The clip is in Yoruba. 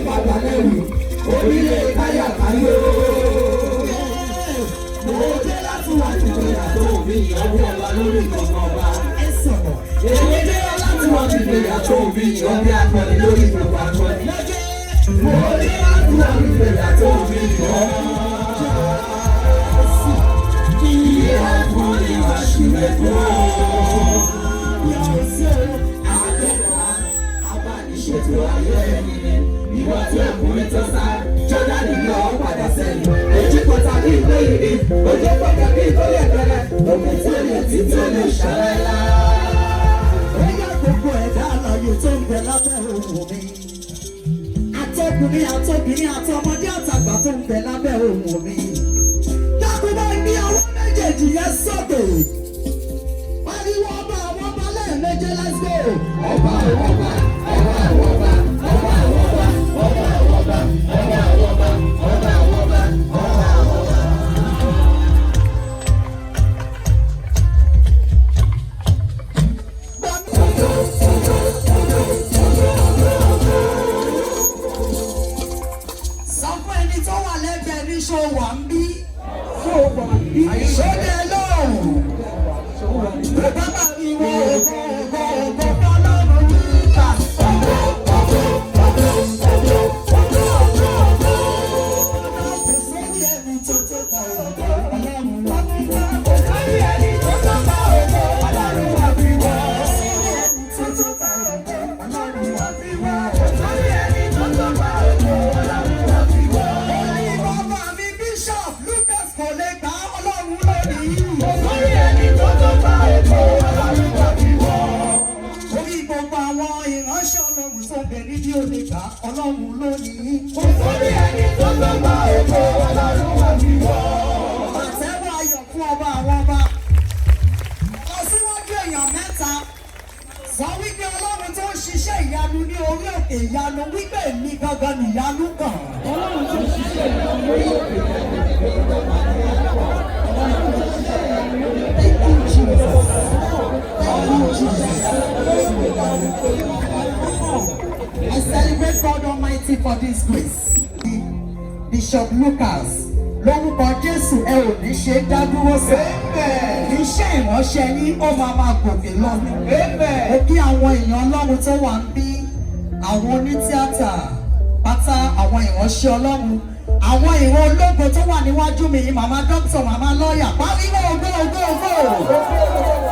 Padà lẹ́rù orílẹ̀ káyàkáyò. Mo dé láti wá tìgbéyà tó mi ìyàwó ọba lórí gbogbo ọba. Ẹ sọ̀rọ̀. Èmi dé láti wá tìgbéyà tó mi ìyàwó akọni lórí gbogbo akọni. Mo dé láti wá tìgbéyà tó mi ìyàwó. Ìyàwó ni wàá ṣìwé kú. Àdẹ́gbà abániṣètò ayé ẹni ni ìwọ tí ọkùnrin tó sá Jọ́dánì lọ padà sẹ́yìn. Ojú kan tàbí ìwé ìní, ojú kan tàbí ìkólé ẹ̀fẹ́lẹ́, òkè tí ó lè tí tí ó lè ṣàlàyé. Ó yá, gbogbo ẹ̀dá alààyè tó ń bẹ lábẹ́ ohùn mi. Àtọkùnrin, àtobìnrin, àtọmọdé, àtàgbà tó ń bẹ lábẹ́ ohùn mi. Dákun, bá ní ọwọ́ méjèèjì yẹn sókè. Pariwo ọba àwọn ọba lẹ́ẹ̀méje, let's go. Ọba àwọn ọba, ọba àwọn ọba, ọba àwọn ọba, ọba àwọn ọba, ọba àwọn ọba, ọba àwọn ọba, ọba àwọn ọba. Sọ fún ẹni tó wà lẹ́gbẹ̀ẹ́ ní, ṣó wà ń bí? Ṣó dé lóhùn? Bàbá pariwo ògo, ògo, ògo fọlọ́run nígbà. Ògo, ògo, ògo, ògo, ògo, ògo, ògo. Kò sórí ẹni tó tó bá ògo Ọlọ́run wà bí wá. Kò sórí ẹni tó tó bá ògo Ọlọ́run wà bí wá. Kò sórí ẹni tó tó bá ògo Ọlọ́run wà bí wá. Kò sórí ẹni tó tó bá ògo Ọlọ́run wà bí wá. Orí bàbá mi Bishop Lucas kò lè gbà, Ọlọ́run lónìí. Kò sórí ẹni tó tó bá ògo Ọlọ́run wà bí wá. Orí gbogbo àwọn ìránṣẹ́ Ọlọ́run tó ń bẹ níbí ò lè gbà, Ọlọ́run lónìí. Kò sórí ẹni tó tó bá ògo Ọlọ́run wà bí wá. Pàtẹ́wọ́ ayọ̀ fún ọba àwọn ọba. Lọ síwájú èèyàn mẹ́ta. Sọ wípé Ọlọ́run tó ń ṣiṣẹ́ ìyanu ní orí òkè ìyanu, wípé èmi gangan nìyanu kàn. Ọlọ́run tó ṣiṣẹ́ ìyanu lórí òkè ìyanu. Thank you, Jesus. Thank you, Jesus. I celebrate God Almighty for this grace. Bishop Lucas, lórúkọ Jésù, ẹ ò ní ṣe é dá dúró sí. Amen. Iṣẹ́ ìránṣẹ́ yín, ó máa máa gòkè lọ ni. Amen. Mo kí àwọn èèyàn Ọlọ́run tó wà ń bí, àwọn onítíátà pátá, àwọn ìránṣẹ́ Ọlọ́run, àwọn ìran ológo tó wà níwájú mi yìí, màmá dókítà, màmá lọ́ọ̀yà, pariwo ògo, ògo, ògo.